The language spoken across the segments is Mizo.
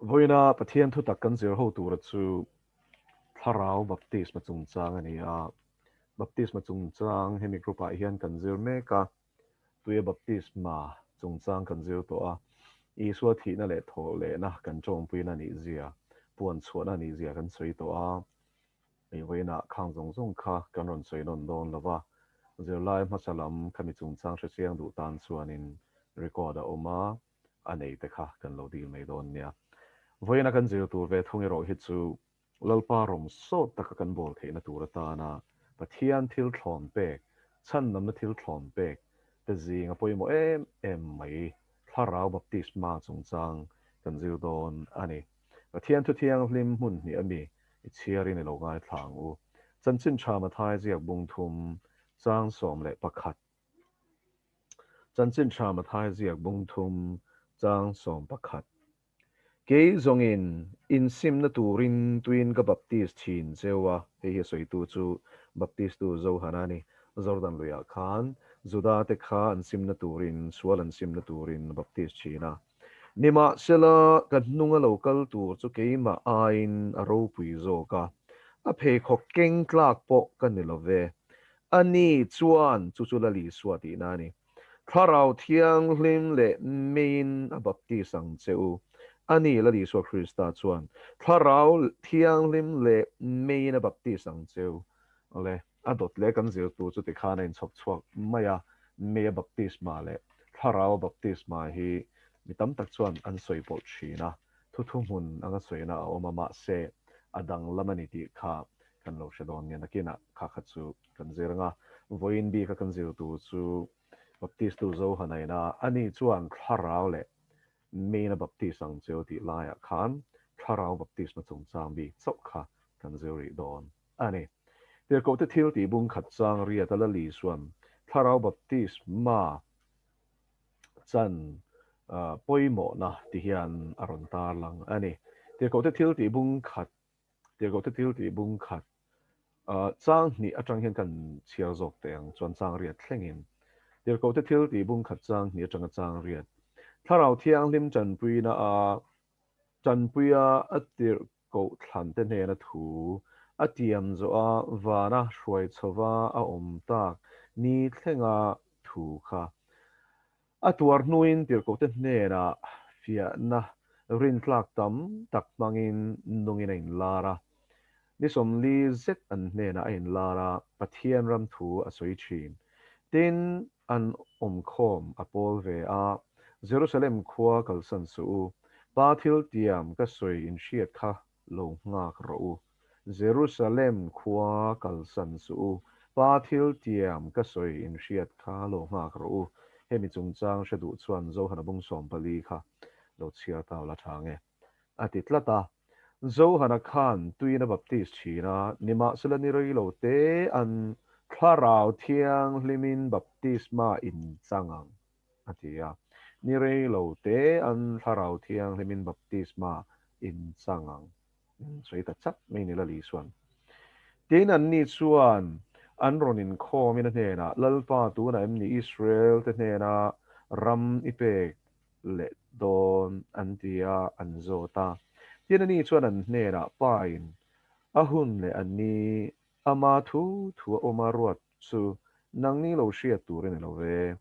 Vawiina Pathian thutak kan zir ho tura chu Thlarau Baptisma chungchang a ni a. Baptisma chungchang hemi group ah hian kan zir mek a, Tuia Baptisma chungchang kan zir tawh a, Isua thihna leh thawhlehna kan tawngpuina nih zia, puan chhuahna nih zia kan sawi tawh a. Hei vawiinah khang zawng zawng kha kan rawn sawi nawn dawn lo va, zirlai hmasa lam khami chungchang hrechiang duh tan chuanin record a awm a, a nei te kha kan lo dil mai dawn nia. Vawiina kan zir tur ve thung erawh hi chu Lalpa rawng sawt taka kan bawl theihna tur atana Pathian thil thlawn pek, chhandamna thil thlawn pek te zing a pawimawh em em mai Thlarau Baptisma chungchang kan zir dawn a ni. Pathian thu thianghlim hmun hnih a mi i chhiarin i lo ngaithla ang u. Chanchin tha Mathai ziak bung thum chang 11. Chanchin tha Mathai ziak bung thum chang 11. Kei zawngin insimna turin tuin ka baptis thin cheu a, hei hi a sawitu chu Baptistu Johana a ni. Jordan luiah khan Juda te kha an simna turin, sual an simna turin a baptis thin a. Nimahsela, ka hnunga lo kal tur chu keimah aiin a ropui zawk a, a pheikhawk keng tlak pawh ka ni lo ve. Ani chuan chu chu Lal Isua tihna a ni. Thlarau Thianghlim leh meiin a baptis ang che u. A ni, Lal Isua Krista chuan Thlarau Thianghlim leh meiin a baptis ang che u. Awle, a dawt leh kan zirtu chu tikhan a inchhawp chhuak mai a, meia baptisma leh Thlarau baptisma hi mi tam tak chuan an sawi pawlh thin a, thu thuhmun anga sawina a awm a, mahse a danglam a ni tih kha kan lo hre dawn nge nakinah kha kha chu kan zir ang a. Vawiin bika kan zir tur chu Baptistu Zohanaina ani chuan thlarau leh Meina Baptist ang cheu tih laiah khan thlarau baptisma chungchang bik chauh kha kan zir rih dawn a ni. Tirhkohte thil tih bung khat chang riat a la li chuan thlarau baptisma chan pawimawhna ti hian a rawn tarlang a ni. Tirhkohte thil tih bung khat Tirhkohte thil tih bung khat chang hnih atang hian kan chhiar zawk teh ang chuan chang riat thlengin Tirhkohte thil tih bung khat chang hnih atanga chang riat Thlarau Thianghlim tanpuina a tanpuia a tirhkoh thlante hnena thu a tiam zawh a vana hruai chhova a awm tak ni thlenga thu kha A tuar hnuin tirhkohte hnenah fiahna rintlak tam tak hmangin nungin a inlar a. Ni 40 zet an hnenah a inlar a, Pathian ram thu a sawi thin. Tin, an awmkhawm a pawl ve a, Jerusalem khua kalsan suh u, Pa thil tiam ka sawi inhriat kha lo nghak rawh u. Jerusalem khua kalsan suh u, Pa thil tiam ka sawi inhriat kha lo nghak rawh u. Hemi chungchang hre duh chuan Johana bung 14 kha lo chhiar tau la tha nge? A ti tlat a. Johana khan tuin a baptis thin a, nimahsela ni rei lo te an Thlarau Thianghlimin baptisma in chang ang, a ti a. Ni rei lo te an Thlarau Thianghlimin baptisma in chang ang. Sawi ta chat mai ni Lali chuan. Tin, anni chuan an rawn inkhawmin a hnenah, Lalpa, tunah em ni Israel te hnena ram i pek leh dawn? an ti a, an zawt a. Tin, ani chuan an hnenah, Pain a hun leh a ni, ama thu thu a awma ruat chu nangni lo hriat tur i ni lo ve.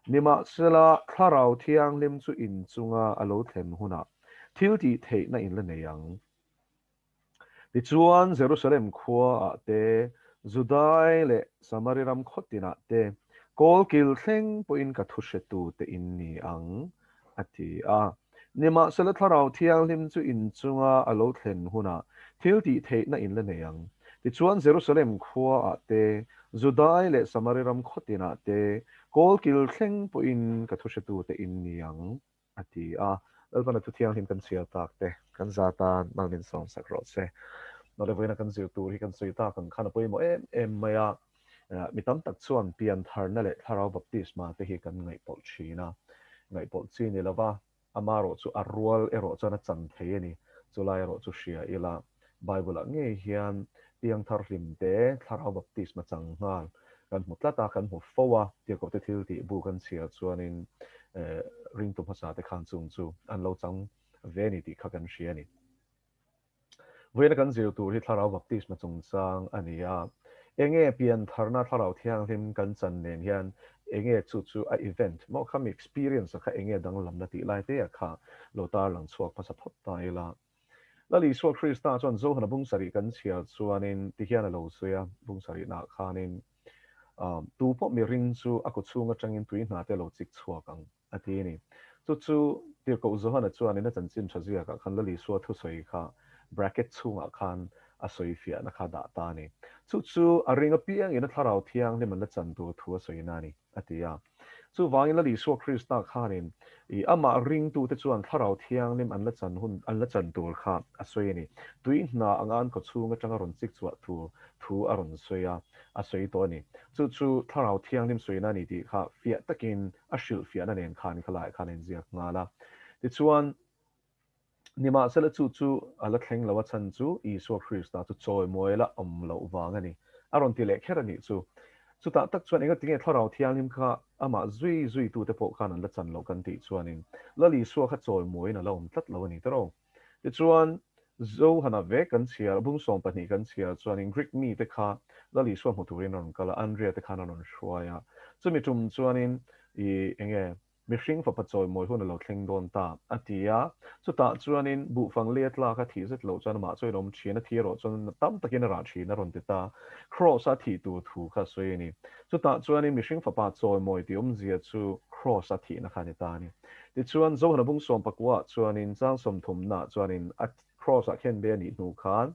Nimahsela, Thlarau Thianghlim chu in chunga a lo thlen hunah thil tih theihna in la nei ang. Tichuan, Jerusalem khuaah te, Judai leh Samari ram khaw tinah te, kawlkil thleng pawhin ka thu hretute in ni ang, a ti a. Nimahsela Thlarau Thianghlim chu in chunga a lo thlen hunah thil tih theihna in la nei ang. Tichuan Jerusalem khuaah te, Judai leh Samari ram khaw tinah te, kawlkil thleng pawhin ka thuhretute in ni ang, a ti a. Lalpana thu thianghlim kan chhiar tak te, kan za tan mal min sawm sak rawh se. Nawleh vawiina kan zir tur hi kan sawi tak ang khan a pawimawh em em mai a. Mi tam tak chuan piantharna leh thlarau baptisma te hi kan ngaihpawlh thin a, ngaihpawlh chi ni lova, amarawh chu a rual erawh chuan a chan thei a ni. Chulai erawh chu hria ila, Bible-ah ngei hian piangthar hlim te thlarau baptisma chang nghal kan hmu tlat a, kan hmu fo a, tirhkohte thil tih bu kan chhiar chuanin ringtu hmasa te khan chung chu an lo chang. ve a ni tih kha kan hria a ni. Vawiina kan zir tur hi Thlarau Baptisma chungchang a ni a. Enge piantharna Thlarau Thianghlim kan chan nen hian enge chu chu a event maw kha mi experience a kha enge danglamna tih lai te a kha lo tarlang chhuak hmasa phawt ta ila. Lal Isua Krista chuan Johana bung sarih kan chhiar chuanin tihian a lo sawi a, bung sarihnaah khanin, Tu pawh mihring chu a kawchhung atangin tui hna te a lo chik chhuak ang. A ti a ni. Chu chu Tirhkoh Johana chuanin a chanchin tha ziakah khan Lal Isua thusawi kha bracket chhungah khan a sawi fiahna kha dah ta a ni. Chu chu a ring apiangin a Thlarau Thianghlim an la chan tur thu a sawina a ni, a ti a. Chuvangin Lal Isua Krista khanin i amah ringtute chuan Thlarau Thianghlim an la chan hun an la chan tur kha a sawi a ni. Tui hna anga an khawchhung atanga rawn chik chhuah tur thu a rawn sawi a, a sawi tawh a ni. Chu chu Thlarau Thianghlim sawina a ni tih kha fiah takin a hrilhfiahna nen khan khalaiah khan a inziak nghal a. Tichuan, nimahsela chu chu a la thleng lo a chhan chu Isua Krista chu chawimawi la awm loh vang a ni. A rawn ti leh kher a nih chu. Chutah tak chuan engatinge Thlarau Thianghlim kha amah zui zuitute pawh khan an la chan loh kan tih chuanin Lal Isua kha chawimawiin a la awm tlat lo a ni tawrh. Tichuan, Johana vek kan chhiar, bung 12 kan chhiar chuanin Greek mite kha Lal Isua hmu turin a rawn kal a, Andrea te khan a rawn hruai a. Chumi tum chuanin i enge mihring fapa chawimawi hun a lo thleng dawn ta, a ti a. Chutah chuanin buhfang lei a tlak a thih zet loh chuan amah chuan awm thin, a thi erawh chuan tam takin a rah thin a rawn ti ta. Kraws a thih tur thu kha a sawi a ni. Chutah chuanin mihring fapa chawimawi tih awmzia chu kraws a thihna kha a ni ta a ni. Tichuan, Johana bung 19 chuanin chang 30 chuanin a Kraws-ah khen be a nih hnu khan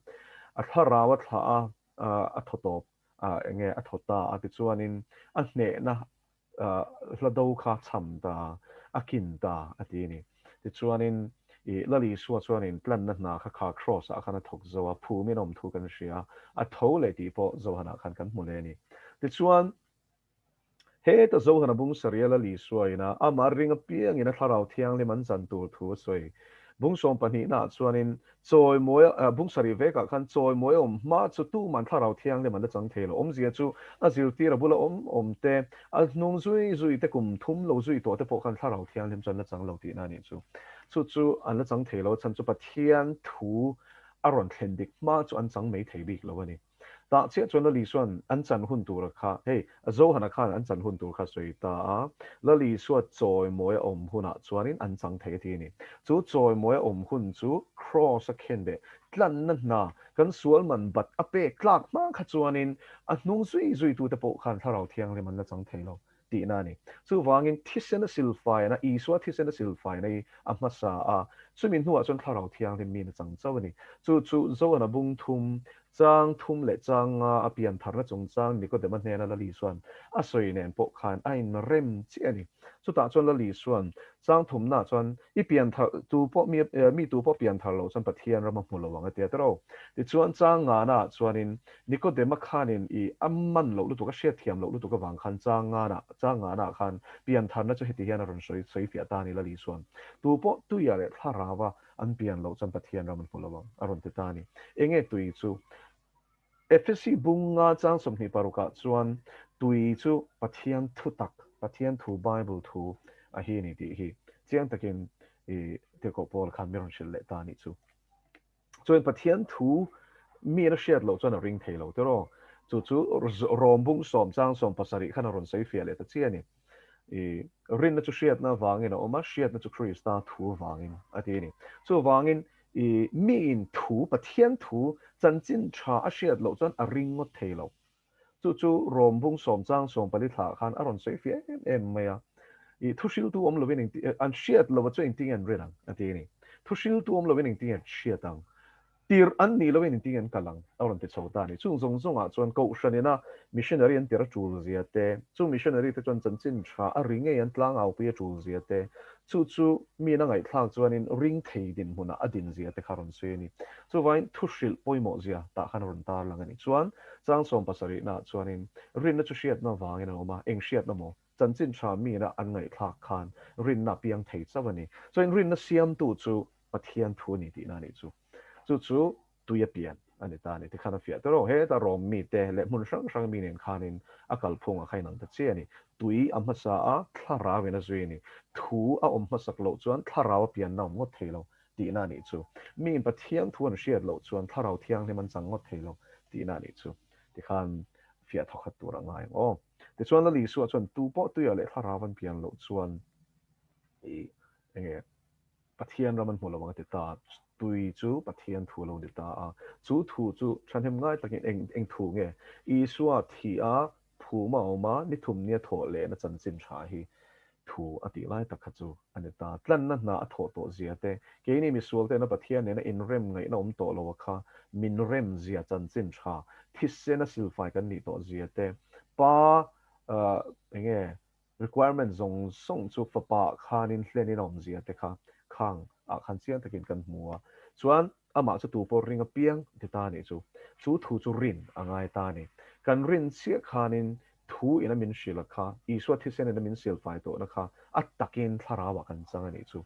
a thlarau a thlah a, a thaw tawp, eng nge a thaw ta a, tichuanin a hnehna hla do kha cham ta, a kin ta a ti a ni. Tichuanin i Lal Isua chuanin tlanna hna kha kha Kraws-ah khan a thawk zo a, phumin a awm thu kan hria a, a tho leh tih pawh Johana khan kan hmu leh a ni. Tichuan, Heta Johana bung sarih Lal Isua ina amah ring apiangin a Thlarau Thianghlim an chan tur thu a sawi. Bung 12 naah chuanin chawimawi bung sarih vekah khan chawimawi a awm hma chu tuman Thlarau Thianghlim an la chang thei lo. Awmzia chu a zirtir a bula awm awm te, a hnung zui zui te kum thum lo zui tawh te pawh khan Thlarau Thianghlim chu an la chang lo tihna a nih chu. Chu chu an la chang thei lo a chhan chu Pathian thu a rawn thlen dik hma chu an chang mai thei bik lo a ni. Tah chiah chuan Lal Isua'n an chan hun tura kha, hei, Johana khan an chan hun tur kha sawi ta a, Lal Isua chawimawi a awm hunah chuanin an chang thei a ti a ni. Chu chawimawi a awm hun chu Kraws a khen beh tlanna hna kan sual man bat a pek tlak hma kha chuanin a hnung zui zuitute pawh khan Thlarau Thianghlim an la chang thei lo. tihna a ni. Chuvangin thisen a silfaina, Isua thisen a silfaina hi a hmasa a, chumi hnuah chuan Thlarau Thianghlim miin a chang chauh a ni. Chu chu Johana bung thum, chang thum leh chang nga a pian tharna chungchang Nikodema hnena Lal Isua'n a sawi nen pawh khan a inrem chiah a ni. Chutah chuan Lal Isua'n chang thumnaah chuan I pian thar tu pawh mi mi tu pawh pian thar loh chuan Pathian ram a hmu lo ang a ti a tiraw. Tichuan chang ngana chuanin Nikodema khanin i a man loh lutuk, a hriat thiam loh lutuk avang khan chang ngana chang ngana khan pian tharna chu heti hian a rawn sawi sawi fiah ta a ni Lal Isua'n tu pawh tuia leh thlarau a an pian loh chuan Pathian ram an hmu lo ang a rawn ti ta a ni. Enge tui chu? Efesi bunga chang 26ah chuan tui chu Pathian thu tak, Pathian thu Bible thu a hi a ni tih hi chiang takin i Tirhkoh Paul khan mi rawn hrilh leh ta a nih chu. Chuan Pathian thu mi in a hriat loh chuan a ring thei lo tiraw. Chu chu Rom bung 10 chang 17 khan a rawn sawi fiah leh ta chiah a ni. I rinna chu hriatna avangin a awm a, hriatna chu Krista thu avangin a ti a ni. Chuvangin I miin thu, Pathian thu, chanchin tha a hriat loh chuan a ring ngawt thei lo. Chu chu Rom bung 10 chang 14 thlah khan a rawn sawi fiah em em mai a. I thu hriltu awm lovin engti, an hriat lo a chu engtin nge an rin ang a ti a ni. Thu hriltu awm lovin engtin nge an hriat ang? Tirh an nih lovin engtin nge an kal ang? A rawn ti chho ta a ni. Chung zawng zawngah chuan Kohhran ina missionary an tirh a tul zia te, chung missionary te chuan chanchin tha a ri ngei an tlangaupui a tul zia te, Chu chu miin a ngaihthlak chuanin ring thei dinhmunah a din zia te kha rawn sawi a ni. Chuvangin thu hrilh pawimawh zia tah khan a rawn tar lang a ni. Chuan chang 70naah chuanin rinna chu hriatna vangin a awm a, eng hriatna maw? Chanchin tha miina an ngaihthlak khan rinna a piang thei chauh a ni. Chuanin rinna siamtu chu Pathian thu a ni tihna a nih chu. Chu chu tui a pian a ni ta a ni. Tikhan a fiah tawh heta Rom mite leh hmun hrang hrang mi nen khanin a kalphungah kha inang ta chiah a ni. Tui a hmasa a, thlarauin a zui a ni. Thu a awm hmasak loh chuan thlarau a pianna a awm ngawt thei lo. tihna a nih chu. Miin Pathian thu an hriat loh chuan Thlarau Thianghlim an chang ngawt thei lo tihna a nih chu. Tikhan fiah thawkhat tur a ngai ang aw. Tichuan Lal Isua chuan tu pawh tuiah leh Thlarau an pian loh chuan i enge Pathian ram an hmu lo ang a ti ta. Tui chu Pathian thu a lo ni ta a. Chu thu chu thahnem ngai takin eng eng thu nge? Isua thih a Phum a awm a, ni thum nia thawh lehna chanchin tha hi thu a tih lai tak kha chu a ni ta. Tlanna hna a thawh tawh zia te, keini misual tena Pathian nena inrem ngaihna awm tawh lo a kha min rem zia chanchin tha, thisena silfai kan nih tawh zia te, pa enge requirement zawng zawng chu fapa ah khanin hlenin a awm zia te kha khang ah khan chiang takin kan hmu a. Chuan Amah chu tu pawh ring apiang ti ta nih chu. Chu thu chu rin a ngai ta a ni. Kan rin chiah khanin thu ina min hrilh a kha, Isua thisen ina min silfai tawhna kha a takin thlarauah kan chang a nih chu.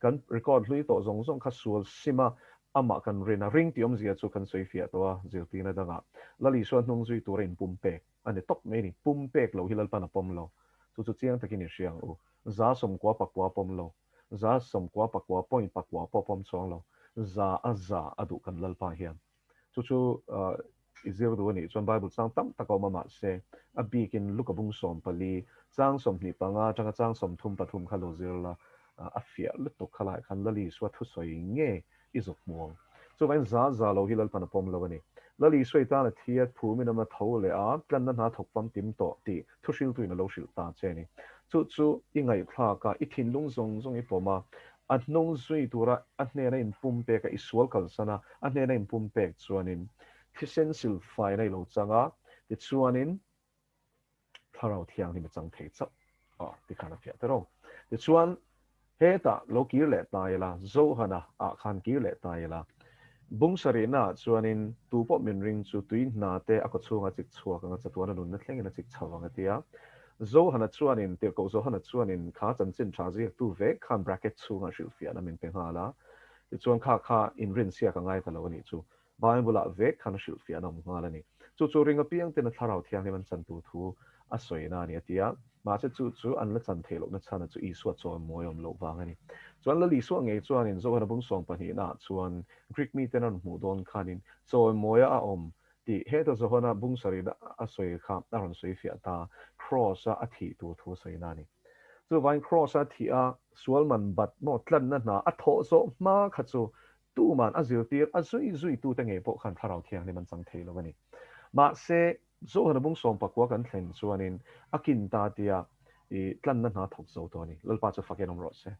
Kan record hlui tawh zawng zawng kha sual sim a, amah kan rin a, ring tih awmzia chu kan sawi fiah tawh a, zirtirna dangah Lal Isua hnung zui tura inpumpek a ni tawp mai a ni. Pumpek lo hi Lalpan a pawm lo. Chu chu chiang takin i hria ang u. 990 pawm lo. 99 point pakua pawh pawm chuang lo, za a za a duh kan Lalpa hian. Chu chu i zir duh a nih chuan Bible chang tam tak a awm a mahse a bikin Luka bung 14 chang 25 atanga chang 33 kha lo zir la, a fiah lutuk kha lai khan Lal Isua thusawi nge i zuk hmu ang. Chuvangin za za lo hi Lalpan a pawm lo a ni. Lal Isua i tan a thi a, phumin a tho leh a, tlanna hna thawk famkim tawh tih thuhriltuin a lo hrilh ta che a ni. Chu chu i ngaihthlak a, i thinlung zawng zawng i pawm a, a hnung zui tura a hnena inpumpek a, i sual kalsan a, a hnena inpumpek chuanin thisen silfaina i lo chang a, tichuanin Thlarau Thianghlim a chang thei chauh a ti khan a fiah ta ro. Tichuan, hetah lo kir leh ta ila, Johana ah khan kir leh ta ila, bung sarihna ah chuanin tu pawh min ring chu tui hna te a kawchhunga chik chhuak anga chatuana nunna thlengin a chik chho ang a ti a. Johana chuanin, Tirhkoh Johana chuanin kha chanchin tha ziaktu vek khan bracket chhungah hrilhfiahna min pe nghal a. Tichuan kha kha inrinsiak a ngai ta lo a nih chu. Bible-ah vek khan a hrilhfiah an awm nghal a ni. Chu chu ring apiang ten a Thlarau Thianghlim an chan tur thu a sawina a ni a ti a. Mahse chu chu an la chan theih lohna chhana chu Isua chawimawi awm loh vang a ni. Chuan Lal Isua ngei chuanin Johana bung sawm pahnihnaah chuan Greek miten an rawn hmuh dawn khanin chawimawia a awm tih heta Johana bung sarihna a sawi kha a rawn sawi fiah ta, Kraws-a a thih tur thu a sawina a ni. Chuvangin Kraws-a thih a sual man bat maw tlanna hna a thawh zawh hma kha chu Tuman a zirtir a zui zuitute ngei pawh khan Thlarau Thianghlim an chang thei lo a ni. Mahse, Johana bung 19 kan thlen chuanin a kin ta tia i tlanna hna thawk zo tawh a ni. Lalpa chu fakin awm rawh se.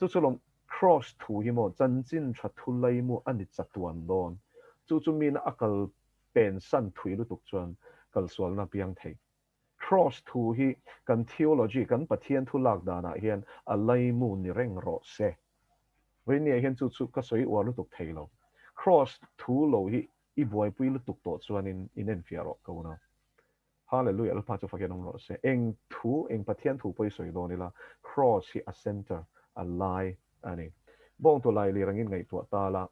Chu chu lawm Kraws thu hi maw chanchin tha thu laimu a ni chatuan dawn. Chu chu mina a kal pen san thui lutuk chuan kalsualna piang thei. Kraws thu hi kan theology, kan Pathian thu lak danah hian a laimu ni reng rawh se. Vawinia hian chu chu ka sawi uar lutuk thei lo. Kraws thu lo hi i buaipui lutuk tawh chuanin in enfiah rawh ka unau. Hallelujah Lalpa chu fakin awm rawh se. Eng thu, eng Pathian thu pawh i sawi dawn ila, Kraws hi a center, a lai a ni. Bawngtu lailir angin ngaihtuah ta la,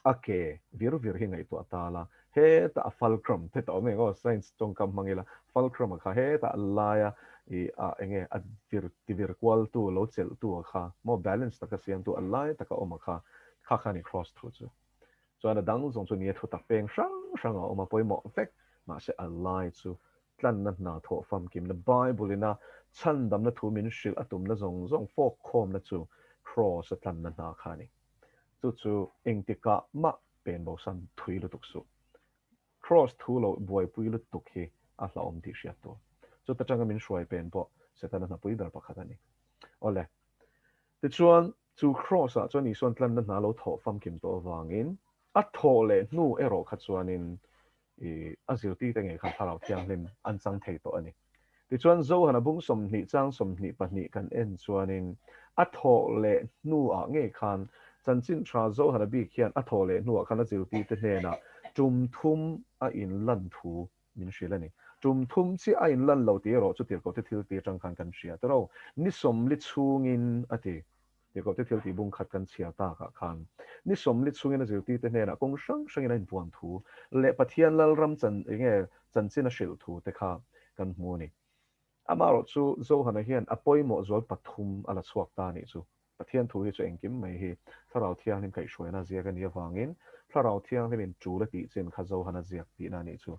A ke vir vir hi ngaihtuah ta la, hetah a fulcrum te tawh mek aw, science tawngkam hmang ila, fulcrum a kha hetah a laia i a enge a vir ti vir kual tu lo chelh tu a kha maw balance taka siam tu a lai taka awm a kha, kha kha a ni cross thu chu. Chuan a dang zawng chu nia thu tak peng hrang hrang a awm a pawimawh vek, mahse a lai chu tlanna hna thawh famkimna Bible ina chhandamna thu min hrilh a tumna zawng zawng fawk khawmna chu cross a tlanna hna kha a ni. Chu chu engtikah mah pen bosan thui lutuk suh. Kraws thu lo buaipui lutuk hi a hlauhawm tih hriat tur. Chuta tanga min hruai pen pawh Setana hnapui ber pakhat a ni. Awle. Tichuan, chu Kraws-ah chuan Isuan tlanna hna lo thawh famkim tawh avangin a thawh leh hnu erawh kha chuanin I a zirtirte ngei khan Thlarau Thianghlim an chang thei tawh a ni. Tichuan, Johana bung 20 chang 22 kan en chuanin a thawh leh hnuah ngei khan chanchin tha Johana bik hian a thawh leh hnuah khan a zirtirte hnenah tum thum a inlan thu min hrilh a ni. Tum thum chiah a inlan lo tih erawh chu tirhkohte thiltih atang khan kan hria ta ro. Ni 40 chhungin a ti. Tirhkohte thil tih bung khat kan chhiar takah khan ni 40 chhungin a zirtirte hnenah kawng hrang hrangin a inpuan thu leh Pathian Lalram chan enge chanchin a hrilh thu te kha kan hmu a ni. Amaherawhchu Johana hian a pawimawh zual pathum a la chhuak ta a nih chu. Pathian thu hi chu engkim mai hi Thlarau Thianghlim kaihhruaina ziak a nih avangin Thlarau Thianghlimin tul a tih chin kha Zohana ziak tihna a nih chu.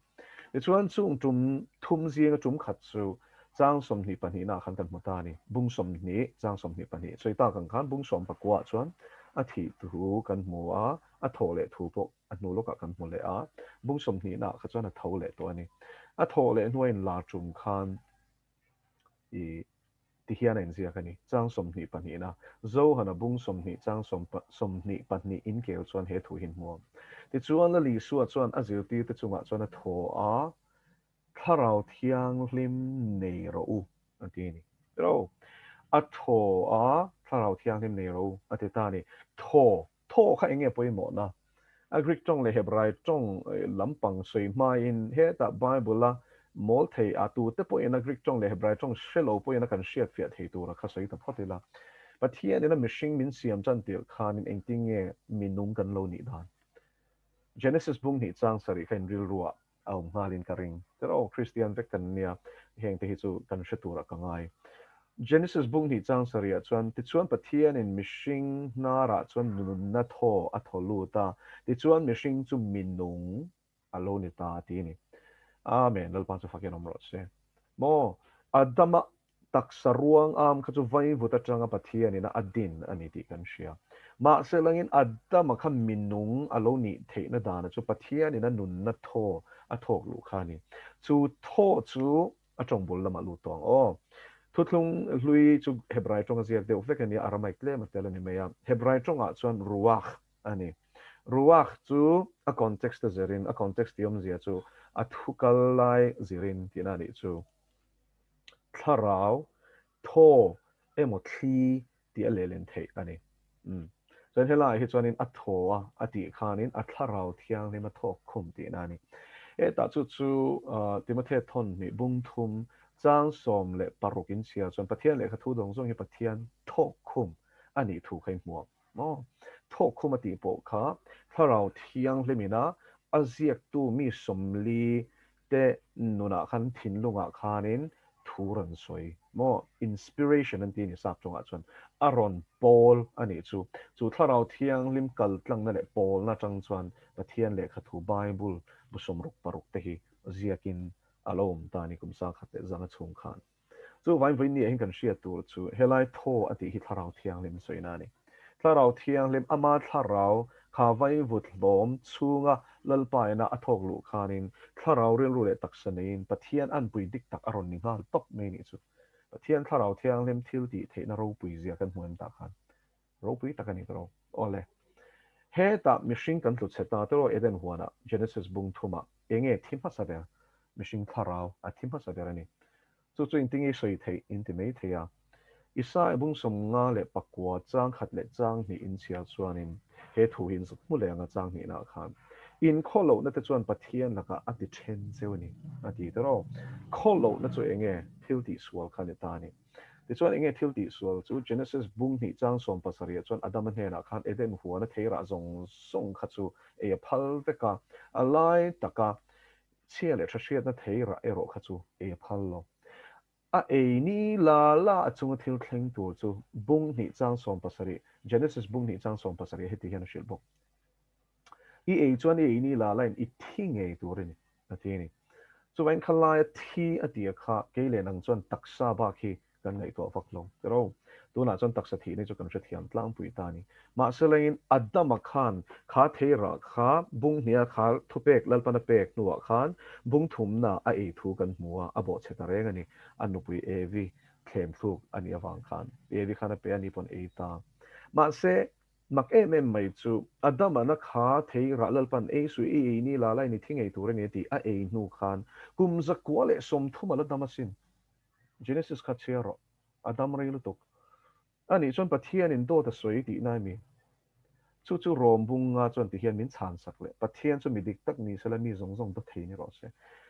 Tichuan chung tum thum zinga tum khat chu chang 22 naah khan kan hmu ta a ni. Bung 20 chang 22. Sawi tak ang khan bung 19 ah chuan a thih thu kan hmu a, a thawh leh thu pawh a hnu lawkah kan hmu leh a. Bung 20 naah kha chuan a tho leh tawh a ni. A thawh leh hnuah inlar tum khan i Ti hian a inziak a ni. Chang 22 na Zohana bung 20 chang 22 inkel chuan he thu hi in hmu ang. Tichuan Lal Isua chuan a zirtirte chungah chuan a thaw a, Thlarau Thianghlim nei rawh u, a ti a ni. Tiraw? A thaw a, Thlarau Thianghlim nei rawh u, a ti ta a ni. Thaw Thaw kha eng nge pawimawhna? A Greek tawng leh Hebrai tawng lampang sawi hmain hetah Bible-a mawl thei a tute pawhin a Greek tawng leh Hebrai tawng hre lo pawhin a kan hriatfiah thei tura kha sawi ta phawt ila. Pathianin a mihring min siam tan tirh khanin engtin nge minung kan lo nih dan? Genesis bung hnih chang sarih kha in rilruah a awm nghalin ka ring. Tir aw, Kristian vek kan nia, hengte hi chu kan hre turah ka ngai. Genesis bung hnih chang sarihah chuan, Tichuan Pathianin mihring hnarah chuan nunna thaw a thaw lut a, tichuan mihring chu minung a lo ni ta, ti a ni. Amen, Lalpa chu fakin awm rawh se. Maw, Adama Taksa ruang am kha chu vaivut atanga Pathianin a din a ni tih kan hria. Mahse langin Adama kha minung a lo nih theihna dana chu Pathianin a nunna thaw a thawk luh kha a ni. Chu thaw chu a tawng bul lamah lut tawh ang aw. Thuthlung hlui chu Hebrai tawnga ziak deuh vek a nia, Aramaic tlem a tel a ni mai a. Hebrai tawngah chuan ruach a ni. Ruach chu a context a zirin, a context tih awmzia chu a thu kal lai zirin tihna a nih chu. Thlarau, thaw emaw thli tih a lehlen theih a ni. Umm. Chuan helaiah hi chuanin a thaw a a tih khanin a thlarau thianghlim a thawk khum tihna a ni. Hetah chu chu Timothea thawn hnih bung thum chang 16 in chhiar chuan Pathian lehkha thu dawng zawng hi Pathian thawk khum a nih thu kha i hmu ang. Maw? Thawk khum a tih pawh kha thlarau thianghlim ina a ziaktu mi 40 te nunah khan thinlungah khanin thu rawn sawi maw? Inspiration an ti a ni sap tawngah chuan a rawn pawl a nih chu. Chu thlarau thianghlim kal tlangna leh pawlna atang chuan Pathian lehkha thu Bible bu 66 te hi ziakin a lo awm ta a ni kum sangkhat leh zanga chhung khan. Chuvain vawiin ah hian kan hriat tur chu helai thaw a tih hi Thlarau Thianghlim sawina a ni. Thlarau Thianghlim ama thlarau kha vaivut hlawm chhunga Lalpa ina a thawk luh khanin thlarau rilru leh taksa neiin Pathian anpui dik tak a rawn ni nghal tawp mai nih chu. Pathian Thlarau Thianghlim thil tih theihna ropui zia kan hmu em tah khan ropui tak a ni tawh. Awle. Hetah mihring kan tlu chhe ta tawh Eden huanah Genesis bung thumah enge thi hmasa ber? Mihring thlarau a thi hmasa ber a ni. Chu chu intinge sawi theih in ti mai thei a. Isaiah bung 59 chang khat leh chang hnih in chhiar chuanin he thu hi in zuk hmu leh ang a chang hnihnaah khan in khawlohna te chuan Pathian lakah a ti then cheu a ni a ti tawh. Khawlohna chu enge thil tihsual kha ni ta a ni. Tichuan, enge thil tihsual chu Genesis bung hnih chang 17 ah chuan Adama hnenah khan Eden huana theirah zawng zawng kha chu ei a phal vek a, a lai taka chhia leh tha hriatna theirah erawh kha chu ei a phal lo. A ei ni la la a chunga thil thleng tur chu bung hnih chang 70, Genesis bung hnih chang 70 ah heti hian a hrilh bawk. I ei chuan i ei ni la lain i thi ngei tur i ni, a ti a ni. Chuvangin kha laia thi a tia kha kei leh nang chuan taksa bak hi kan ngaihtuah vak lo. Tiraw? Tunah chuan taksa thihna chu kan hrethiam tlangpui ta a ni. Mahse lengin Adama khan kha theirah kha bung hniha kha thupek Lalpana pek hnuah khan bung thumna a ei thu kan hmu a, a bawhchhe ta reng a ni. A nupui Evi thlem thluk a nih avang khan Evi khan a pe a ni pawn ei ta. Mahse Mak em em mai chu, Adama na kha thei rah Lalpan ei suih i ei ni la lai ni thi ngei tur a ni a tih a ei hnu khan kum 130 a la dam asin. Genesis kha chhiar rawh. A dam rei lutuk. A nih chuan Pathianin dawt a sawi tihna emi? Chu chu Rom bunga chuan ti hian min chhan sak leh. Pathian chu mi dik tak ni sela mi zawng zawng dawt thei ni rawh se.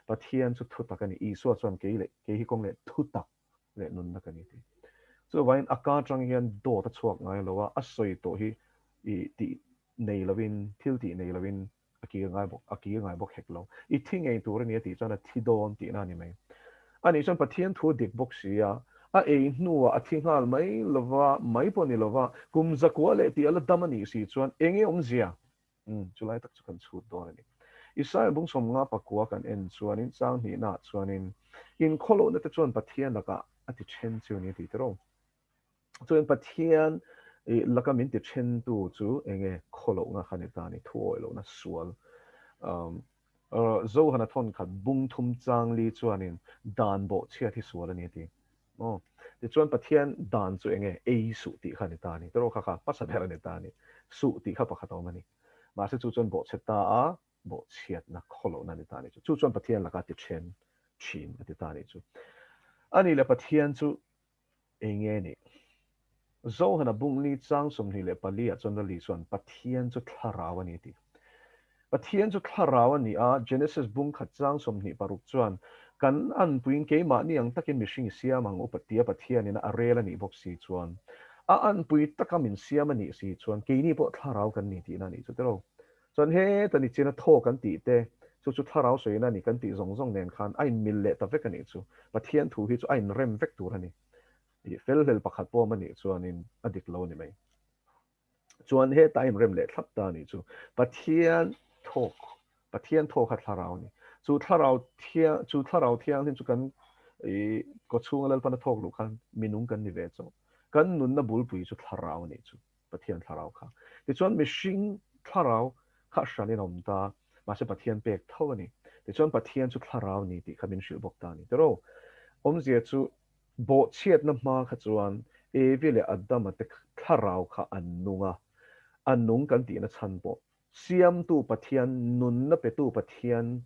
Pathian chu thu tak a ni. Isua chuan kei leh kei hi kawng leh thu tak leh nunna ka ni tih. Chuvangin a ka atang hian dawt a chhuak ngai lo a, a sawi tawh hi i tih nei lovin, thil tih nei lovin a kir ngai bawk, a kir ngai bawk hek lo. I thi ngei tur a ni a tih chuan a thi dawn tihna a ni mai. A nih chuan Pathian thu a dik bawk si a, A ei hnuah a thi nghal mai lova, mai pawh ni lova, kum zakua leh tih a la dam a nih si chuan eng nge awmzia? Umm, chulai tak chu kan chhut dawn a ni. Isaia bung 50 pakua kan en chuanin chang hnihnaah chuanin inkhawlohna te chuan Pathian lakah a ti then chu a ni a ti tiraw? Chuan Pathian laka min ti thentu chu eng nge khawlohna kha ni ta a ni, thuawih lohna sual. Umm, Zohana thawn khat bung thum chang li chuanin dan bawhchhiat hi sual a ni a ti. Maw? Tichuan Pathian dan chu eng nge? Ei suh tih kha a ni ta a ni. Tiraw kha kha hmasa ber a ni ta a ni. Suh tih kha pakhat a awm a ni. Mahse chu chuan bawhchhe ta a, bawhchhiatna khawlohna a ni ta a ni chu. Chu chuan Pathian laka ti then thin a ti ta a ni chu. A nih leh Pathian chu Eng nge nih? Zohana bungli chang 24 ah chuan Lali chuan Pathian chu thlarau a ni a ti. Pathian chu thlarau a ni a, Genesis bung khat chang 26 chuan kan anpuiin keimahni ang takin mihring i siam ang u tia Pathianin a rel a nih bawk si chuan a anpui taka min siam a nih si chuan keini pawh thlarau kan ni tihna a nih chu tiraw? Chuan heta ni china thaw kan tih te, chu chu thlarau sawina a ni kan tih zawng zawng nen khan a inmil leh ta vek a nih chu. Pathian thu hi chu a inrem vek tur a ni. Ih felhlel pakhat pawh awm a nih chuanin a dik lo a ni mai. Chuan heta a inrem leh thlap ta a nih chu. Pathian thawk, Pathian thaw kha thlarau a ni. Chu thlarau thiang, chu thlarau thianghlim chu kan ih kawchhunga Lalpana thawk luh khan minung kan ni ve chauh. Kan nunna bulpui chu thlarau a nih chu. Pathian thlarau kha. Tichuan mihring thlarau kha hranin a awm ta, mahse Pathian pek tho a ni. Tichuan Pathian chu thlarau ni tih kha min hrilh bawk ta a ni. Tiraw? Awmzia chu bawhchhiatna hma kha chuan Evi leh Adama te thlarau kha an nung a, a nung kan tihna chhan pawh Siamtu Pathian, nunna petu Pathian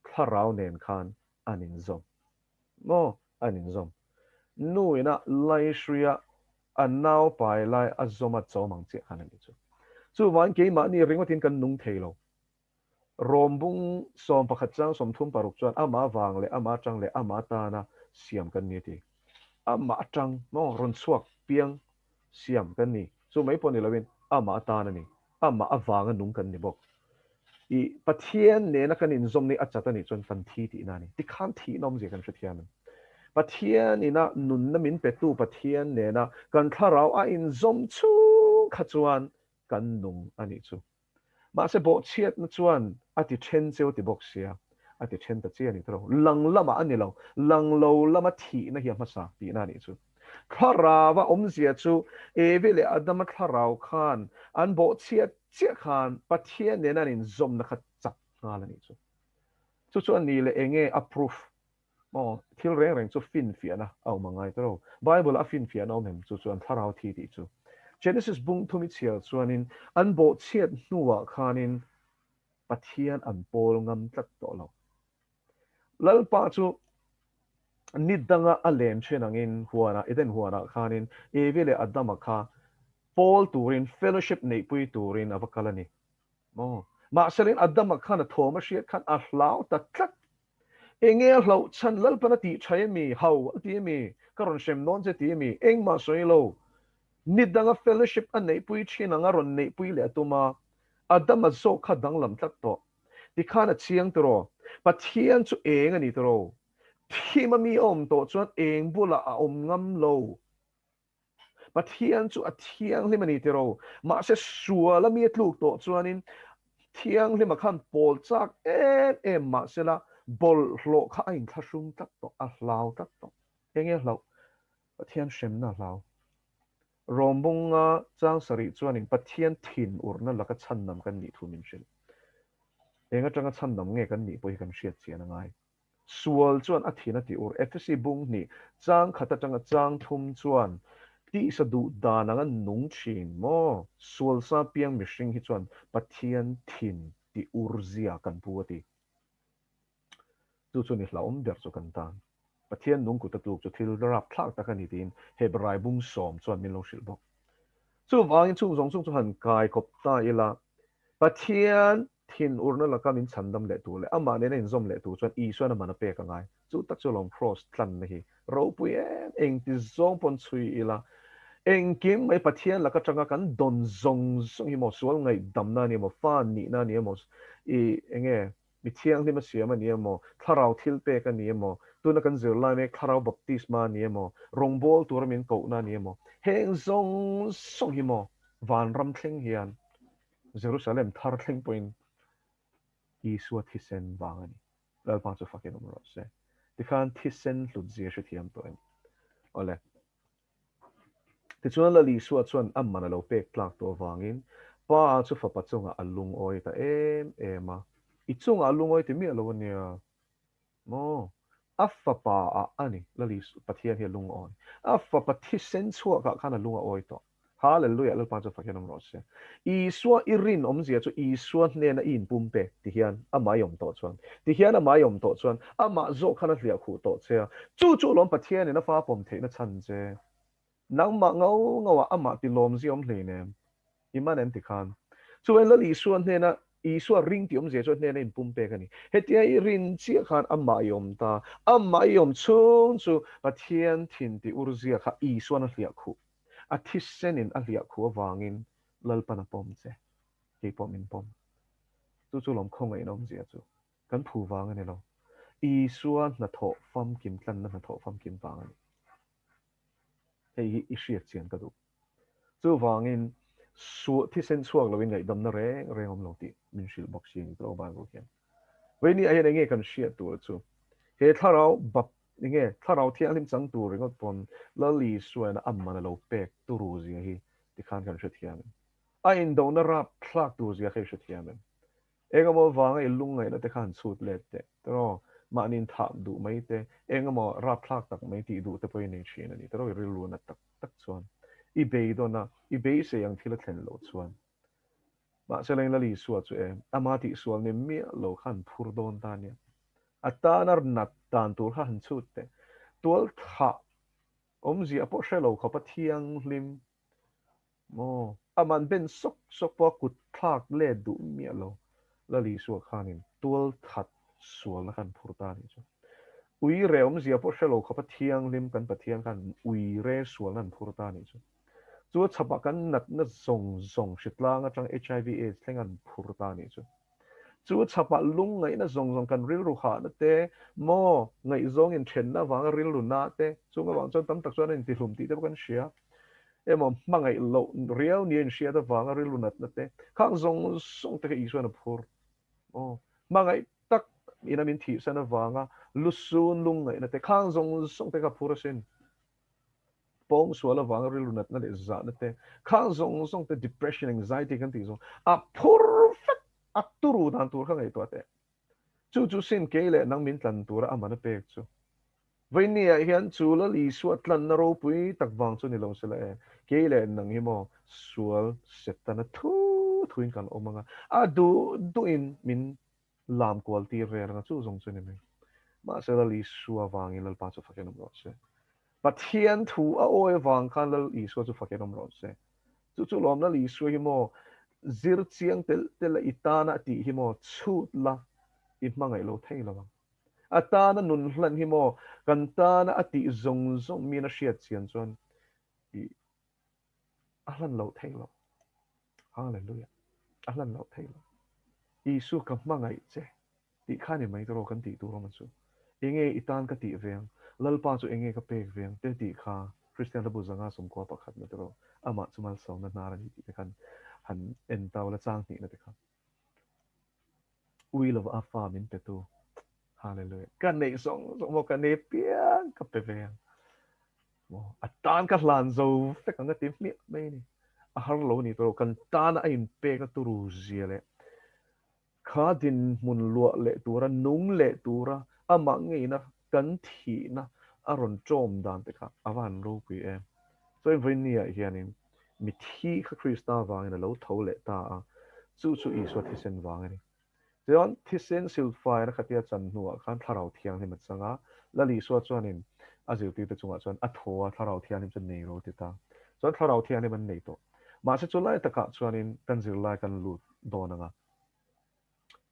thlarau nen khan an inzawm. Maw? An inzawm. Nu ina Laihruia a nau pai lai a zawm a chawm ang chiah khan a nih chu. Chuvangin keimahni ringawtin kan nung thei lo. Rawm bung 11 chang 36 chuan amah vang leh amah atang leh amah atana siam kan ni a ti. Amah atang maw rawn chhuak piang siam kan ni. Chu mai pawh ni loin amah atan a ni. Amah avanga nung kan ni bawk. I Pathian nena kan inzawm ni a chat a nih chuan kan thi tihna a ni. Tikhan thihna awmzia kan hrethiam em? Pathian ina nunna min petu Pathian nena kan thlarau a inzawm chhung kha chuan kan nung a nih chu. Mahse bawhchhiatna chuan a ti then cheu ti bawk sia, a ti then ta chiah a ni tawh lo. Lang lamah a ni lo, lang lo lama thihna hi a hmasa tihna a nih chu. Thlarau a awmzia chu Evi leh Adama thlarau khan an bawhchhiat chiah khan Pathian nena an inzawmna kha chak nghal a nih chu. Chu chu a ni leh enge a proof maw? Thil reng reng chu finfiahna a awm a ngai ta lo. Bible ah a finfiahna awm em? Chu chu an thlarau thi tih chu. Genesis bung thum i chhiar chuanin an bawhchhiat hnuah khanin Pathian an pawl ngam tlat tawh lo. Lalpa chu ni danga a lem then angin huanah, Eden huanah khanin Evi leh Adama kha pawl turin, fellowship neihpui turin a va kal a ni. Maw? Mahse Adama khan a thawm a hriat khan a hlau ta tlat. Enge a hlauh chhan Lalpan a tih tha emi? Hau a ti emi? Ka rawn hrem dawn che ti emi? Engmah sawi lo. Ni danga fellowship a neihpui thin anga rawn neihpui leh a tum a, Adama zawk kha danglam tlat tawh. Tikhan a chiang tiraw? Pathian chu eng a ni tiraw? Thim a mi a awm tawh chuan eng bulah a awm ngam lo. Pathian chu a thianghlim a ni tiraw? Mahse sual a mi a tluk tawh chuanin thianghlima khan pawl chak em em mahsela bawlhhlawh kha a inthlahrung tlat tawh, a hlau tlat tawh. Enge a hlauh? Pathian hremna a hlau. Rawmbunga chang sarih chuanin Pathian thin urna laka chhandam kan nih thu min hrilh. Eng atanga chhandam nge kan nih pawh hi kan hriat chian a ngai. Sual chuan a thin a ti ur. Efesi bung hnih chang khat atanga chang thum chuan tihsa duh dan anga nung thin maw? Sual sa piang mihring hi chuan Pathian thin ti ur zia kan pu a ti. Chu chu ni hlauhawm ber chu kan tan. Pathian nung kut a tluk chu thil rapthlak tak a ni tiin Hebrai bung sawm chuan min lo hrilh bawk. Chuvangin chung zawng chung chu han kai kawp ta ila, Pathian thinurna laka min chhandam leh tur leh amah nena inzawm leh tur chuan Isuan a man a pek a ngai. Chu tak chu lawm Kraws tlanna hi ropui em engti zawng pawn chhui ila, engkim mai Pathian laka tanga kan dawn zawng zawng hi maw sual ngaihdamna a ni emaw, fa nihna a ni emaw, i enge? Mi thianghlim a siam a ni emaw, thlarau thilpek a ni emaw, tuna kan zirlai mek thlarau baptisma a ni emaw, rawngbâwl tura min kohna a ni emaw, heng zawng zawng hi maw vanram thleng hian Jerusalem thar thleng pawhin Isua thisen vang a ni. Lalpa chu fakin awm rawh se. Tikhan thisen hlutzia hrethiam tawh em? Awle. Tichuan Lal Isua chuan a man a lo pek tlak tawh avangin Pa chu fapa chungah a lungawi ta em em a. I chungah a lungawi ti miah lo a nia maw? A fapa ah a ni Lal Isua Pathian hi a lungawi. A fapa thisen chhuakah khan a lung a awi tawh. Hallelujah Lalpa chu fak hian awm rawh se. Isua i rin awmzia chu Isua hnena i inpum pek ti hian amah i awm tawh chuan ti hian amah i awm tawh chuan amah zawk khan a hliah khuh tawh che a, chu chu lawm Pathianin a fa pawm theihna chhan che. Nangmah ngau ngauah amah ti lawmzia awm hleinem i man em ti khan. Chuan Lal Isua hnena Isua ring tih awmzia chu a hnena inpum pek a ni. Hetia i rin chiah khan amah i awm ta. Amah i awm chhung chu Pathian thin tih urzia kha Isuan a hliah khuh. A thisenin a hliah khuh avangin Lalpan a pawm che, kei pawh min pawm. Chu chu lawm khawngaihna awmzia chu kan phu vang a ni lo. Isua hnathawh famkim tlanna hnathawh famkim vang a ni. Hei hi i hriat chian ka duh. Chuvangin thisen chhuak loin ngaihdamna reng reng awm lo tih min hrilh bawk si a ni tawh Bible hian. Vawinia hian enge kan hriat tur chu he thlarau bap Enge Thlarau Thianghlim chang tur ringawt pawn Lal Isuain a man a lo pek turu zia hi tikhan kan hrethiam em? A indona rap thlak tur zia kha i hrethiam em? Engemaw vanga i lungngaihna te kha han chhut let teh tiraw? Mahni inthah duh mai te, engemaw rap thlak tak mai tih duh te pawh i nei thin a ni tiraw? I rilru nat tak tak chuan i beidawn a, i beisei ang thil a thlen loh chuan Mahse leng Lal Isua chu e, ama tihsual ni miah lo kha an phur dawn ta nia. A tana nat dan tur kha han chhut teh. Tual thah awmzia pawh hre lo khawpa thianghlim maw? Aman ben sawk sawk pawh a kut thlak let duh miah lo. Lal Isua khanin tual that sualna kha an phur ta nih chu. Ui re awmzia pawh hre lo khawpa thianghlim kan Pathian khan ui re sualna an phur ta nih chu. Chu a chhapah kan natna zawng zawng hritlang atang HIV aids thleng an phur ta nih chu. Chu a chhapah lungngaihna zawng zawng kan rilru hahna te, maw ngaihzawng inthenna avanga rilru na te, chung avang chuan tam tak chuan a intihlum tih te pawh kan hria. Emaw hmangaih loh riau nia inhriat avanga rilru natna te, khang zawng zawng te kha Isuan a phur. Aw, hmangaih tak ina min thihsan avanga lusun lungngaihna te, khang zawng zawng te kha a phur asin. Pawng sual avanga rilru natna leh zahna te, khang zawng zawng te, depression, anxiety kan tih zawng a phur vek, a turu dan tur kha ngaihtuah teh. Chu chu sin kei leh nang min tlan tura a man a pek chu. Vawinia hian chu Lal Isua tlanna ropui tak vang chu ni lo sela e, kei leh nang hi maw sual Setana thu thuin kan awm anga, a duh duhin min lam kual tir vel anga chu zawng chu ni mai. Mahse Lal Isua vangin Lalpa chu fakin awm rawh se. Pathian thu a awi avang khan Lal Isua chu fakin awm rawh se. Chu chu lawm Lal Isua hi maw zir chiang telh telh a i tana a tih hi maw chhut la i hmangaih lo thei lo ang. A tana nun hlan hi maw kan tana a tih zawng zawng min a hriat chian chuan i A hlan loh thei lo. Hallelujah. A hlan loh thei lo. Isu ka hmangaih che tih kha ni mai tawh kan tih tur awm chu. Enge i tan ka tih ve ang, Lalpa chu enge ka pek ve ang te tih kha Kristian hlabu zanga sawmkua pakhatna te rawh amah chu malsawmna hnar a ni tih te khan han en tau la chang hnihna te kha. Ui lova a fa min pe tu. Hallelujah. Ka neih zawng zawng maw ka nei piang ka pe ve ang. Maw a tan ka hlan zo vek ang a ti hmiah mai ni. A har lo ni tawh kan tana a inpek na turu zia leh kha dinhmun luah leh tura nung leh tura amah ngeina kan thihna a rawn ṭawm dan te kha a va han ropui em. Chuan vawiin ah hianin mithi kha Krista vangin a lo tho leh ta a, chu chu Isua thisen vang a ni. Chuan thisen silfaina khatia chan hnuah khan Thlarau Thianghlim a chang a, Lal Isua chuanin a zirtirte chungah chuan a tho a, Thlarau Thianghlim chu nei ro ti ta. Chuan Thlarau Thianghlim an nei tawh. Mahse chu lai takah chuanin kan zirlai kan lut dawn ang a.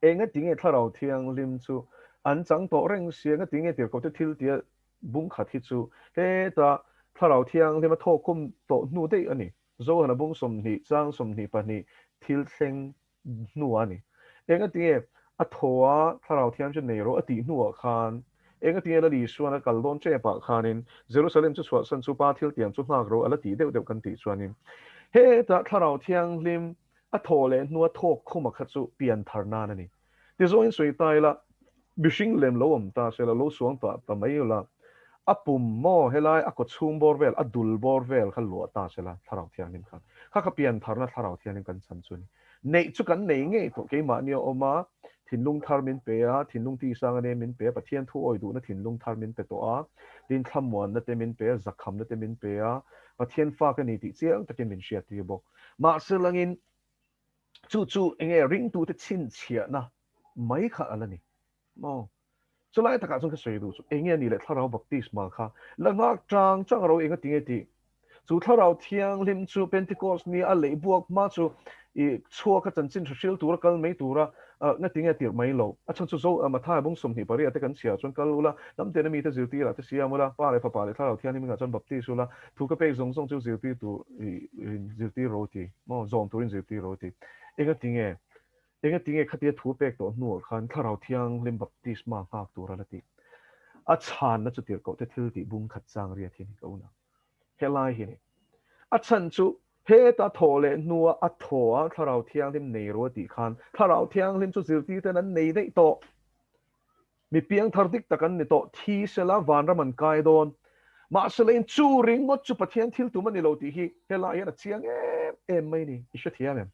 Enga tinge Thlarau Thianghlim chu an chang tawh reng si? Enga tinge tirhkohte thil tia bung khat hi chu heta Thlarau Thianghlim a thawkkhum tawh hnu daih a ni. Zohana bung 20 chang 22 thil thleng hnu a ni. Enga tinge A thaw a, Thlarau Thianghlim nei rawh a tih hnuah khan engatinge Lal Isuan a kal dawn ṭepah khanin Jerusalem chu chhuahsan chu Pa thiltiam chu nghak rawh a la tih deuh deuh kan tih chuanin hetah Thlarau Thianghlim a thaw leh hnua thawk khuma kha chu pian thar nan a ni. Tizawngin sawi ta ila, mihring lem lo awm ta se la, lo suang ta ta mai ula, a pum maw helai a kawchhung bawr vel, a dul bawr vel kha luah ta se la, Thlarau Thianghlim khan kha kha pian tharna Thlarau Thianghlim kan chan chu a ni. Neih chu kan nei ngei tawh, keimahni a awm a, thinlung thar min pe a, thinlung tisanga nen min pe a, Pathian thu awi duhna thinlung thar min pe tawh a, tin thlamuanna te min pe a, zakhamna te min pe a, Pathian fa ka ni tih chiang takin min hriattir bawk. Mahse langin chu chu enge ringtute chhinchhiahna mai kha a la ni maw? Chulai takah chuan ka sawi duh chu enge a nih leh thlarau baptisma kha la nghak chang chang ro enga tinge tih chu thlarau thianghlim chu Pentecost ni a leih buak hma chu i chhuak a chanchin hre hril tura kal mai tura nga tinge tirh mai lo a chhan chu zo Mathai bung 28 te kan chhiah chuan kal ula hnam tena mite zirtirah te siam ula Pa leh Fapa leh Thlarau Thianghlim ingah chuan baptis ula thu ka pek zawng zawng chu zirtir tur i zirtir ro ti maw zawm turin zirtir ro ti enga tinge Engatinge khatia thu pek tawh hnuah khan Thlarau Thianghlim baptisma nghak tur a la tih? A chhanna chu tirhkoh te thil tih bung khat chang riat hi a ni ka unau. Helai hi a ni. A chhan chu heta thaw leh hnua a thaw a Thlarau Thianghlim nei ru a tih khan Thlarau Thianghlim chu zirtir ten an nei daih tawh. Mi piangthar dik tak an ni tawh. Thi sela vanram an kai dawn. Mahse lein chu ringawt chu Pathian thil tum a ni lo tih hi helai hian a chiang em em mai a ni. I hrethiam em?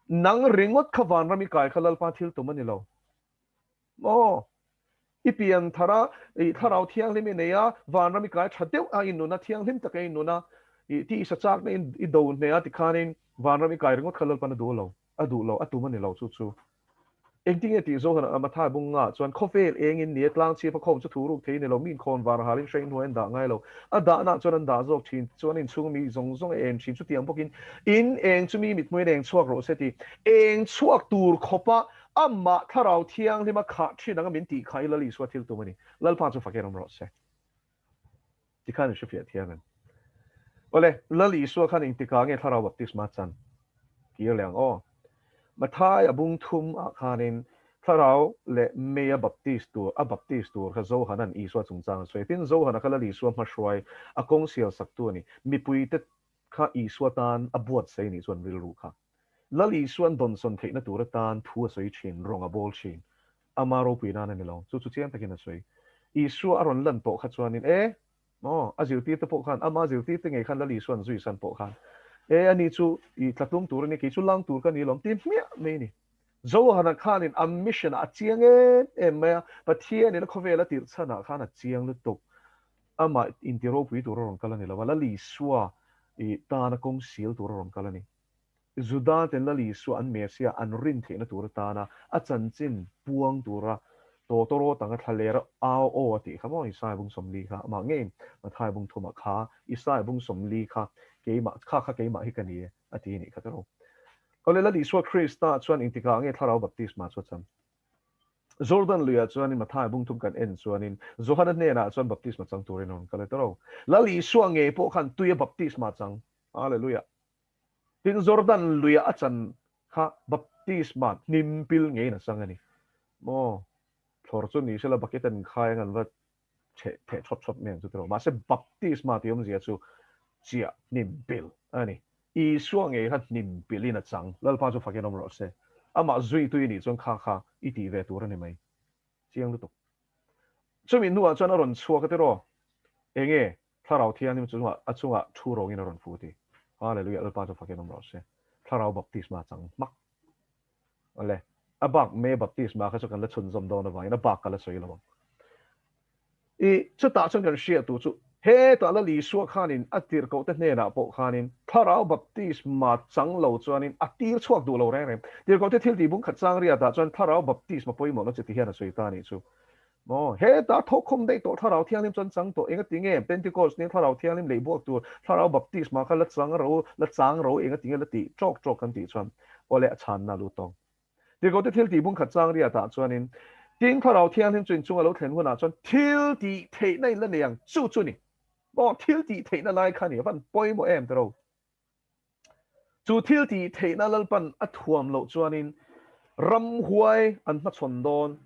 Nang ringawt kha vanram i kai kha Lalpa thil tum a ni lo. Maw? I pian thar a, i thlarau thianghlim i nei a, vanram i kai tha deuh a, i nun a, thianghlim taka i nun a, i tisa chakna i do hneh a tikhanin vanram i kai ringawt kha Lalpan a duh lo, a duh lo, a tum a ni lo chu chu. Engtinge tih Zohan a Mathai bunga chuan khawvel engin ni a tlang chhip a khawm chu thu ruk thei ni lo, mi inkhawn var halin hreng hnuai an dah ngai lo. A dahna chuan an dah zawk thin chuan inchhung mi zawng zawng a en thin. Chutiang bawkin in eng chu mi mithmuiin eng chhuak rawh se ti. Eng chhuak tur khawpa amah Thlarau Thianghlima khah thin anga min tih kha i Lal Isua thil tum a ni. Lalpa chu fakin awm rawh se. Tikhan i hrefiah thiam em? Awle, Lal Isua khan engtikah nge Thlarau Baptisma chan kir leh ang aw? Mathai a bung thum ah khanin Thlarau leh mei a baptis tur, a baptis tur kha Zohana'n Isua chungchang a sawi. Tin, Zohana kha Lal Isua hmahruai, a kawng sial saktu a ni. Mipuite kha Isua tan a buatsaih nih chuan rilru kha Lal Isua'n dawnsawn theihna tur atan thu a sawi thin, rawng a bawl thin. Ama ropui nan a ni lo. Chu chu chiang takin a sawi. Isua a rawn lan tawh kha chuanin, E! Maw? A zirtirte pawh khan, ama zirtirte ngei khan Lal Isua'n zui san pawh khan, E! Ani chu i tlatlum tur a ni, kei chu lang tur ka ni lawm ti hmiah mai a ni. Johana khanin a mission ah a chiang em em mai a, Pathianin a khawvel a tirh chhanah khan a chiang lutuk. Amah inti ropui tur a rawn kal a ni lo a, Lal Isua i tana kawng sil tur a rawn kal a ni. Juda ten Lal Isua an Messiah an rin theihna tur atana a chanchin puang tura tawtawrawt anga thlaler a au aw a tih kha maw Isaiah bung 40 kha amah ngei Mathai bung thumah kha Isaiah bung 40 kha keimah kha kha keimah hi ka ni e a ti anih kha tiraw. Awle Lal Isua Krista chuan engtikah nge thlarau baptisma chu a chan? Jordan luiah chuanin Mathai bung thum kan en chuanin Johana hnenah chuan baptisma chang turin a rawn kal e tiraw. Lal Isua ngei pawh khan tuia baptisma chang. Hallelujah. Tin, Jordan luiah a chan kha baptisma hnim pil ngeiin a chang a ni. Maw? Thlawr chu ni sela bucket an khai ang an va theh theh thawt thawt mai ang chu tiraw. Mahse baptisma tih awmzia chu chiah hnim pil a ni. Isua ngei kha hnim pilin a chang. Lalpa chu fakin awm rawh se. Amah zuitu i nih chuan kha kha i tih ve tur a ni mai. Chiang lutuk. Chumi hnuah chuan a rawn chhuak a tiraw. Enge? Thlarau Thianghlim chungah a chungah thu rawngin a rawn fu ti. Hallelujah Lalpa chu fakin awm rawh se. Thlarau baptisma chang hmak. Awle, a bak me baptisma kha chu kan la chhunzawm dawn avangin a bak ka la sawi lo ang. I chutah chuan kan hriat tur chu hetah Lal Isua khanin a tirhkohte hnenah pawh khanin Thlarau baptisma chang lo chuanin a tir chhuak duh lo reng reng. Tirhkohte thil tih bung khat chang riatah chuan Thlarau baptisma pawimawhna chi ti hian a sawi ta a nih chu. Maw? Hetah thawkkhawm daih tawh Thlarau Thianghlim chuan chang tawh. Engati nge Pentecost nia Thlarau Thianghlim lei buak tur Thlarau Baptisma kha la chang ro, la chang ro engati nge la tih ṭawk ṭawk kan tih chuan awle a chhanna lut tawng. Tirhkohte thil tih bung khat chang riatah chuanin tin Thlarau Thianghlim chu inchunga lo thlen hunah chuan thil tih theihna in la nei ang chu chu ni. Maw? Thil tih theihna lai kha ni a van pawimawh em tiro. Chu thil tih theihna Lalpan a thuam loh chuanin. Ramhuai an hmachhawn dawn.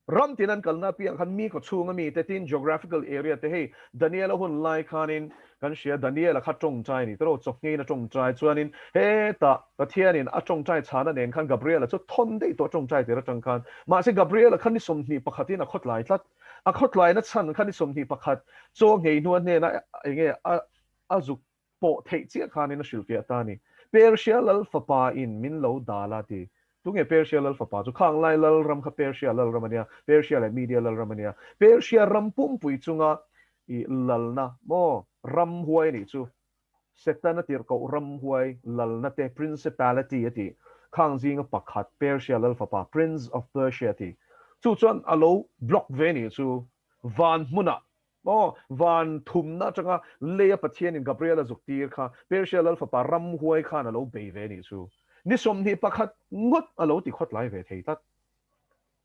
Ram tin an kalna apiang khan mi kawchhunga mite tin geographical area te hei Daniela hun lai khanin kan hria Daniela kha tawngtai a ni tawh chawhngeiin a tawngtai chuanin hetah Pathianin a tawngtai chhana nen khan Gabriela chu thawn daih tawh tawngtai tir atang khan mahse Gabriela kha ni 21 in a khawtlai tlat a khawtlaina chhan kha ni 21 chaw nghei hnu a hnena enge a a zuk pawh theih chiah khanin a hrilhfiah ta a ni. Persia lal fapa in min lo dal a ti. Tunge Persia lal fapa chu? Khang lai lal ram kha Persia lal ram a nia, Persia leh Media lal ram a nia. Persia ram pumpui chunga i lalna maw ramhuai a nih chu. Setana tirhkoh ramhuai lalna te principality a tih. Khang zinga pakhat Persia lal fapa, Prince of Persia a ti. Chu chuan a lo block ve a nih chu. Van hmunah Aw, van thumna atanga leia Pathianin Gabriel a zuk tir kha Persia lal fapa ramhuai khan a lo bei ve nih chu. Ni 21 ngawt a lo ti khawtlai ve thei tlat.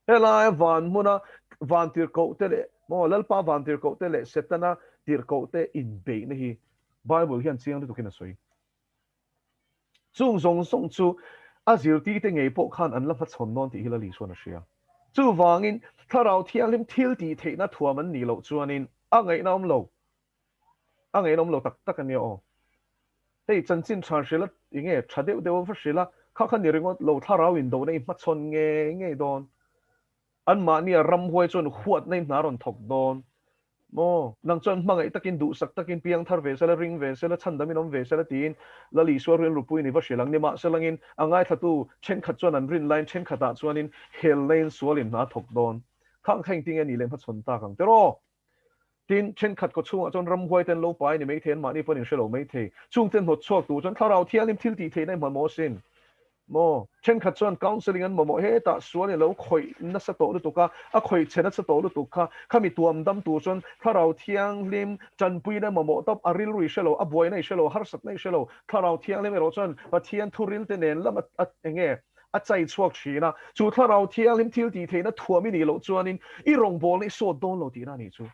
Helaia van hmuna van tirhkohte leh maw Lalpa van tirhkohte leh Setana tirhkohte inbeihna hi Bible hian chiang lutukin a sawi. Chung zawng zawng chu a zirtirte ngei pawh khan an la hmachhawn dawn tih hi Lali chuan a hria. Chuvangin, Thlarau Thianghlim thil tih theihna thuam an nih loh chuanin a ngaihna awm lo, a ngaihna awm lo tak tak a nia aw. Hei chanchin tha hrilh a, enge tha deuh deuh a va hrilh a, kha kha ni ringawt lo Thlarau indona i hmachhawn ngei ngei dawn. Anmahnia ramhuai chuan huatna in hna rawn thawk dawn maw? Nang chuan hmangaih takin, duhsak takin piang thar ve sela, ring ve sela, chhandamin awm ve sela tiin Lal Isua rilrupuiin i va hrilh ang. Nimahselangin a ngaithlatu thenkhat chuan an rin laiin thenkhatah chuanin helnain sualin hna thawk dawn. Khang kha engtinge nih leh hmachhawn tak ang tiraw? Tin, thenkhat kaw chhungah chuan ramhuai te an lo pai a ni maithei, anmahni pawn inhre lo maithei. Chungte hnawt chhuak tur chuan Thlarau Thianghlim thil tih theihna i hmahmawh asin. Maw? Thenkhat chuan counselling an mamawh, hetah sual in lo khawih nasa tawh lutuk a, a khawih chhe nasa tawh lutuk kha, khami tuam dam tur chuan Thlarau Thianghlim tanpuina mamawh tawp, a rilru i hre lo, a buaina i hre lo, harsatna i hre lo, Thlarau Thianghlim erawh chuan Pathian thuril te nen lam a enge a chai chhuak thin a, chu Thlarau Thianghlim thil tih theihna thuam i nih loh chuanin i rawngbawlna i sawt dawn lo tihna a nih chu.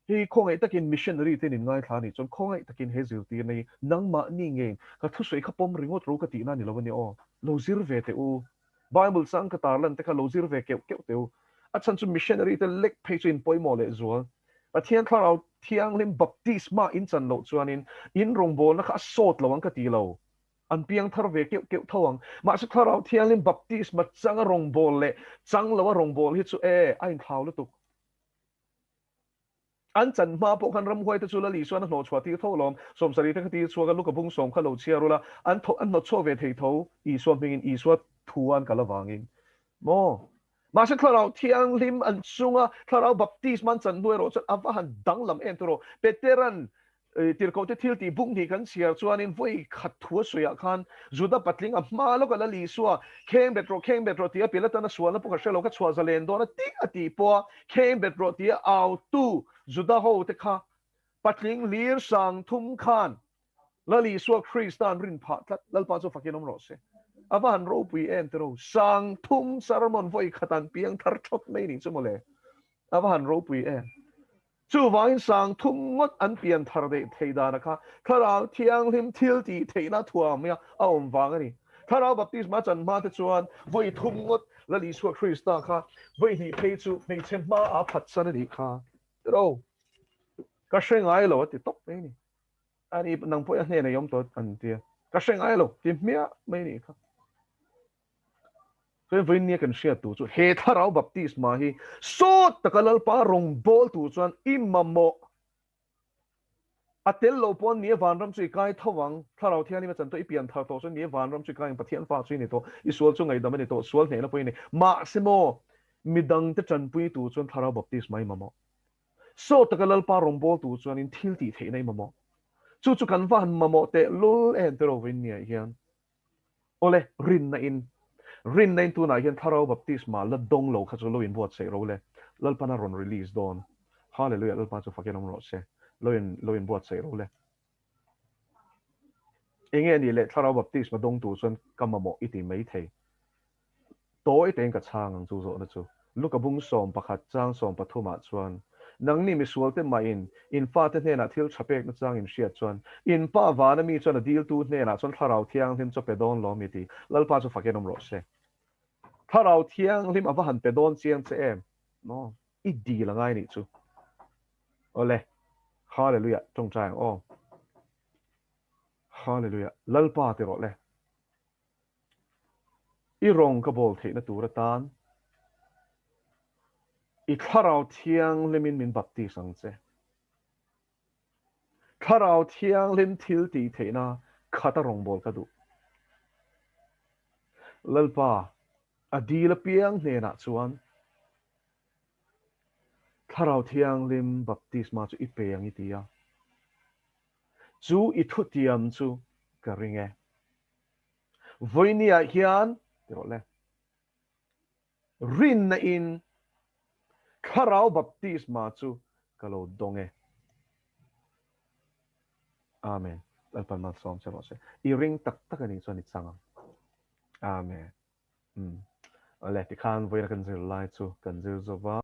Hei khawngaih takin missionary te nin ngaithla a nih chuan khawngaih takin he zirtirna hi nangmahni ngeiin ka thusawi kha pawm ringawt ro ka tihna a ni lo a nia aw. Lo zir ve teh u. Bible chang ka tarlan te kha lo zir ve keuh keuh teh u. A chhan chu missionary te lek phei chu in pawimawh leh zual. Pathian Thlarau Thianghlim baptisma in chan loh chuanin in rawngbawlna kha a sawt lo ang ka ti lo. An piang thar ve keuh keuh tho ang. Mahse Thlarau Thianghlim baptisma changa rawngbâwl leh chang loa rawngbâwl hi chu e, a inthlau lutuk. An chan hma pawh khan ramhuaite chu Lal Isuan a hnawhchhuah tir tho alawm. Sawmsarih te kha tir chhuak a, Luka bung sawm kha lo chhiar ula, an tho an hnawtchhuak ve thei tho Isua hmingin, Isua thu an kal avangin. Maw? Mahse Thlarau Thianghlim an chunga Thlarau baptisma an chan hnu erawh chuan a va han danglam em tawh rawh. Petera'n Tirhkohte thil tih buk hnih kan chhiar chuanin vawi khat thu a sawiah khan Juda patling a hma lawka Lal Isua kheng bet rawh, kheng bet rawh tia Pilatana sualna pawh ka hre lo, ka chhuah zalen dawn a ti a tih pawha kheng bet rawh tia autu Juda hote kha patling hlir sang thum khan Lal Isua Krista an rin phah tlat, Lalpa chu fakin awm rawh se. A va han ropui em tiraw, sang thum sermon vawi khat an piang thar thawt mai nih chu mawle. A va han ropui em. Chuvangin sang thum ngawt an pian thar daih thei dana kha Thlarau Thianghlim thil tih theihna thuam a awm vang a ni. Thlarau baptisma chan hma te chuan vawi thum ngawt Lal Isua Krista kha vawi hnih phei chu hmeichhe hma a phatsan a nih kha. Tiraw? Ka hre ngai lo a ti tawp mai a ni. Ani nang pawh i a hnenah i awm tawh an ti a, ka hre ngai lo ti hmiah mai nih kha. Chuan vawiin nia kan hriat tur chu he thlarau baptisma hi sawt taka Lalpa rawngbâwl tur chuan i mamawh a tel lo pawh ni a vanram chu i kai tho ang, thlarau thianghlim a chan tawh i pian thar tawh chuan ni a vanram chu i kai ang, Pathian fa chu i ni tawh, i sual chu ngaihdam a ni tawh, sual hnehna pawh i nei. Mahse maw midangte tanpui tur chuan thlarau baptisma i mamawh. Saw taka Lalpa rawngbâwl tur chuanin thil tih theihna i mamawh. Chu chu kan va han mamawh teh lul em te rovin niah hian. Awle, rinna in, rinna in tunah hian Thlarau Baptisma la dawng lo kha chu lo inbuatsaih ro le. Lalpan a rawn release dawn. Hallelujah, Lalpa chu fakin awm rawh se. Lo in, lo inbuatsaih ro le. Enge a nih le Thlarau Baptisma dawng tur chuan ka mamawh i ti mai thei. Tawi tein ka chhang ang chu zawhna chu. Luka bung 11 chang 13 ah chuan, Nangni misualte mahin in fate hnenah thil tha pekna chang in hriat chuan, in pa vana mi chuan a diltu hnenah chuan Thlarau Thianghlim chu a pe dawn lawm i ti. Lalpa chu fakin awm rawh se. Thlarau Thianghlim a va han pe dawn chiang che em? Maw? I dil a ngai nih chu. Awle. Hallelujah. Tawngtai ang aw. Hallelujah. Lalpa ti rawh le. I rawng ka bawl theihna tur atan i Thlarau Thianghlimin min baptis ang che. Thlarau Thianghlim thil tih theihna khata rawngbâwl ka duh. Lalpa, a dil apiang hnênah chuan Thlarau Thianghlim baptisma chu i pe ang i ti a. Chu i thutiam chu ka ring e. Vawinia hian, ti rawh le, Rinna in Thlarau baptisma chu ka lo dawng e. Amen. Lalpan malsawm che rawh se. I ring tak tak anih chuan i chang ang. Amen. Umm. Awle, tikhan vawiina kan zir lai chu kan zir zo va.